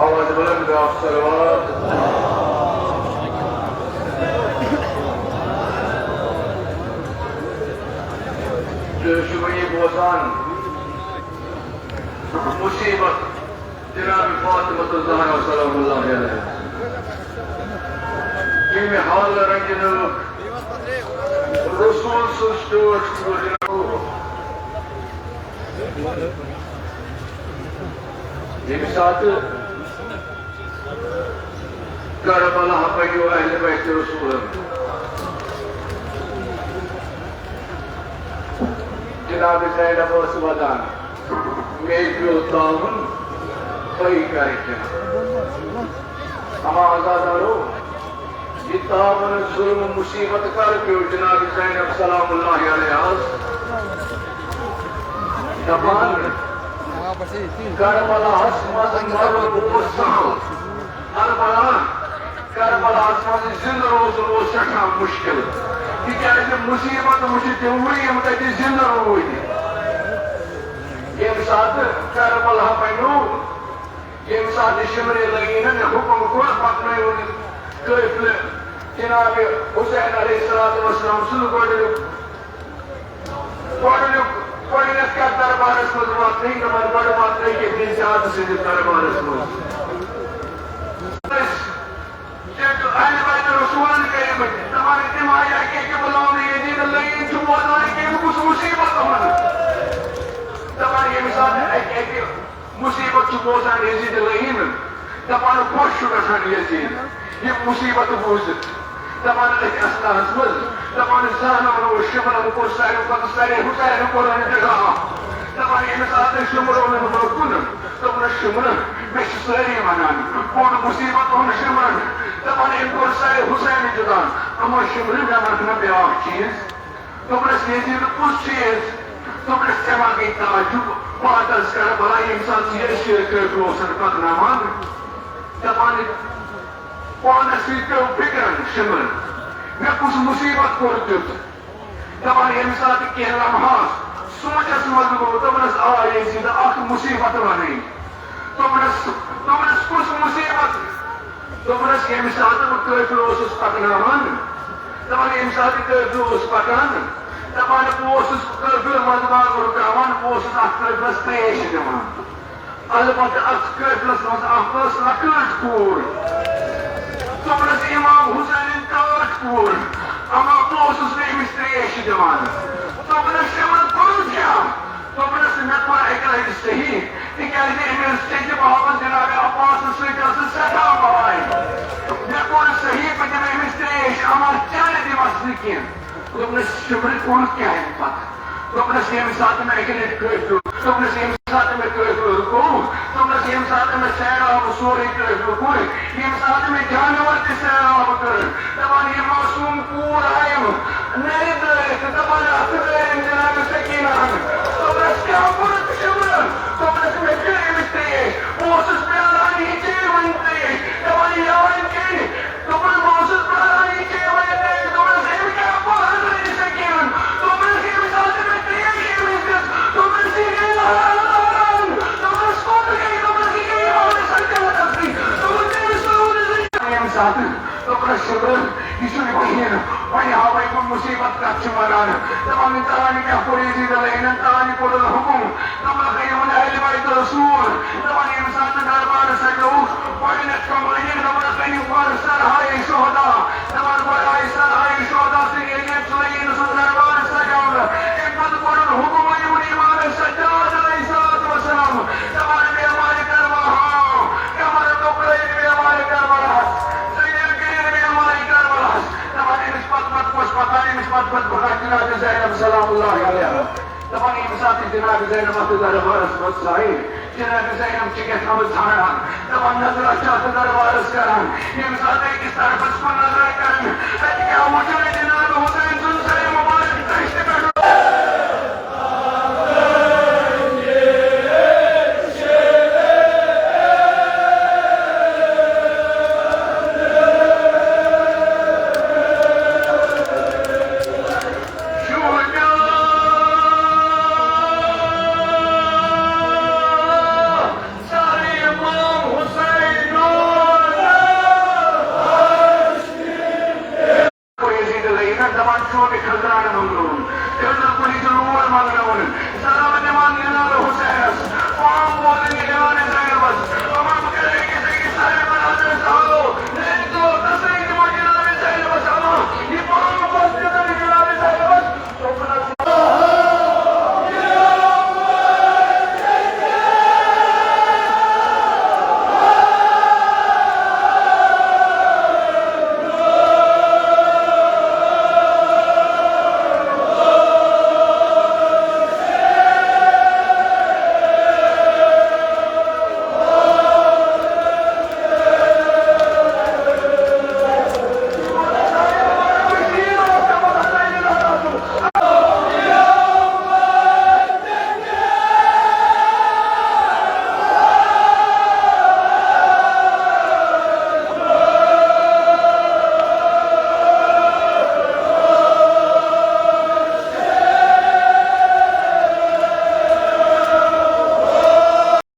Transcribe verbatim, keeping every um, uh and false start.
آواز بلند، آپ صلوات۔ تُہۍ چھِو وۄنۍ یہِ بوزان، مُصیٖبت جناب فاطمہ الزہرا سلام اللہ علیہا۔ ییٚمہِ حالہٕ رنٛگہِ نٲوٕکھ رسول سٕنٛز ٹٲٹھ ژوٗرِ۔ ییٚمہِ ساتہٕ کربلا بنیو اہل بیت رسولن۔ جناب زینب ٲس ودان، مےٚ پیوٚو تاوُن، بہٕ کَرٕ کیٛاہ؟ اما عزادارو، یہِ تاوُن، ظلم، مصیبت کر پیوٚو جناب زینب سلام اللہ علیہاس؟ دپان، کربلاہس منٛز مرُن اوس سہل۔ کربلا، کربلاہس منٛز زندٕ روزُن اوس سٮ۪ٹھاہ مُشکِل، تِکیٛازِ مُصیبت وٕچھِتھ تِم وٕنہِ یِم تَتہِ زندٕ روٗدۍ۔ ییٚمہِ ساتہٕ کربلا بنیو، ییٚمہِ ساتہٕ شمرِ لعینن حُکم کوٚر، پکنٲوُن قٲفلہٕ جناب حسین علیہ الصلوۃ والسلام سُنٛد گۄڈٕنیُک گۄڈٕنیُک، گۄڈٕنیتھ کتھ دربارس منٛز واتنٲے، دپان گۄڈٕ واتنٲے کہِ بن زیاد سٕنٛدِس دربارس منٛز۔ أسۍ، ییٚلہِ اہلِ بیتِ رسولن کٔرمٕتۍ، دپان تِم آیہِ اکہِ اکہِ بُلاونہٕ، یزید اللعین چھُ بوزان کہِ أمۍ کُس مُصیبت اوٚن۔ دپان ییٚمہِ ساتہٕ اکہِ اکہِ مُصیبت چھُ بوزان یزید اللعین، دپان خۄش چھُ گژھان یزید یہِ مُصیبت بوٗزِتھ۔ دپان أتھۍ اثناہس منٛز، دپان زانان اوس شمرن کوٚر ساروی کھۄتہٕ سرے حسین کوٚرُن دِگا۔ دپان ییٚمہِ ساتہٕ شمرونن برونٛہہ کُن، دوٚپنس شمرن، مےٚ چھِ سٲری ونان، بوٚڑ مُصیبت اوٚن شمرن۔ دپان أمۍ کوٚر سرے حسین جُدا۔ اما شمرن، مےٚ ونہٕ نہٕ بیٛاکھ چیٖز۔ دوٚپنس، یزید، کُس چیٖز؟ دوٚپنس، ژےٚ ما گٔے تعجب؟ واتس کربلا، ییٚمہِ ساتہٕ ژٕ یہِ شیخ قٲفلہٕ اوسن پکناوان، دپان، پانس سۭتۍ پیوٚو فکرن شمرن، مےٚ کُس مُصیبت کوٚر تیُتھ؟ دپان، ییٚمہِ ساتہٕ کینٛہہ لمحہ سونچس منٛز گوٚو، دوٚپنس، آ یزید، اکھ مُصیبت ونے۔ دوٚپنس، دوٚپنس، کُس مُصیبت؟ دوٚپنس، ییٚمہِ ساتہٕ بہٕ قٲفلہٕ اوسُس پکناوان، دپان، ییٚمہِ ساتہٕ قٲفلہٕ اوس پکان، دپان، بہٕ اوسُس قٲفلہٕ منٛزباگ رُکاوان، بہٕ اوسُس اتھ قٲفلس ترٛیش دِوان۔ البتہٕ اتھ قٲفلس منٛز اکھ ٲس لۄکٕٹ کوٗر، دوٚپنس، امام حسینٕنۍ ٹٲٹھ کوٗر، اما بہٕ اوسُس نہٕ أمِس ترٛیش دِوان۔ دوٚپنس، شمرن، کوٚرُتھ کیٛاہ؟ دوٚپنس، مےٚ کوٚر اکہِ لٹہِ صحیح، تِکیٛازِ أمِس چیٚچہِ بابس جناب عباسس سۭتۍ ٲسٕس سٮ۪ٹھاہ کینٛہہ۔ دوٚپنَس، "شِمرٕ کوٚرُتھ کیٛاہ اَمہِ پَتہٕ؟" دوٚپنَس، "ییٚمہِ ساتہٕ مےٚ اَکہِ لَٹہِ قٲفلہٕ، دوٚپنَس، ییٚمہِ ساتہٕ مےٚ قٲفلہٕ رُکوو، دوٚپنَس، ییٚمہِ ساتہٕ مےٚ سیراب سورُے قٲفلہٕ کوٚر، ییٚمہِ ساتہٕ مےٚ جانوَر تہِ سیراب کٔر، دَپان یہِ معصوٗم کوٗر آیَم نَرِ دٲرِتھ تہٕ دَپان اَتھٕ دٲرِن جناب سکیٖنہ ہَن۔ دوٚپنَس، کیٛاہ کوٚرُتھ شِمرٕ؟" دوٚپنَس، "مےٚ کٔر أمِس ترٛیش، بہٕ اوسُس پیٛاران یہِ چیٚیہِ وۄنۍ ترٛیش، دَپان یہِ وَنہِ کیٛاہ؟" دوٚپُن، "بہٕ اوسُس پیٛاران یہِ چیٚیہِ وۄنۍ ترٛیش۔" دوٚپنَس، "أمۍ کیٛاہ کوٚر حضرت سکیٖنَن؟" دوٚپنَس، "ییٚمہِ ساتہٕ مےٚ ترٛیش أمِس دِژ۔" دوٚپنَس، "یہِ گٔے لال لال۔" دوٚپنَس، "کوٚت گٔے؟" دوٚپنَس، "یہِ گٔے یِمام سجادَس نِش۔" دوٚپُن، "تٔمِس ترٛوو نہٕ زٕ۔" ییٚمہِ ساتہٕ دوٚپنَس، "شُکر، یہِ چھُنہٕ کِہیٖنۍ۔ وۄنۍ ہاوَے بہٕ مُصیٖبت کَتھ چھِ وَنان۔" دَپان، تَلان کیٛاہ کوٚر یزیٖد علیہ نَن، تَلان کوٚرُن حُکُم۔ دوٚپنَس، "گٔیہِ وۄنۍ اہلِ بیت رسول۔" دَپان، ییٚمہِ ساتہٕ دربارَس سَجووُکھ، گۄڈٕنیٚتھ کمٲنی نمبرس أنِو گۄڈٕ سرہاے شہدا۔ دَپان گۄڈٕ آیہِ سرہاے شہدا تہٕ ییٚلہِ ژۄیہِ یِنہٕ سُہ دربار سجاونہٕ۔ اَمہِ پتہٕ کوٚرُن حُکم، ؤنِو امام سجاد علیہ الصلوۃ والسلام۔ دَپان بیمارِ کربلا ہاو، کمرٕ ٹُکرٲیِن بیمارِ کربلاہَس۔ زٔمیٖن کٔرِن بیمارِ کربلاہَس۔ دَپان أمِس پتہٕ پتہٕ کۄس پتہ، أمِس پتہٕ پتہٕ پتہ جناب زینب سلام اللہ علیہا۔ دَپان ییٚمہِ ساتہٕ جناب زینب اَتھ دربارس منٛز ژایہِ، جناب زینب چھِ کیٛاہ تھامَتھ ژھانٛڈان، دَپان نظرہ چھِ اَتھ دربارس کران۔ ییٚمہِ ساتہٕ أکِس طرفس کُن نظرہ کران، اَتہِ کیٛاہ وُچھان جناب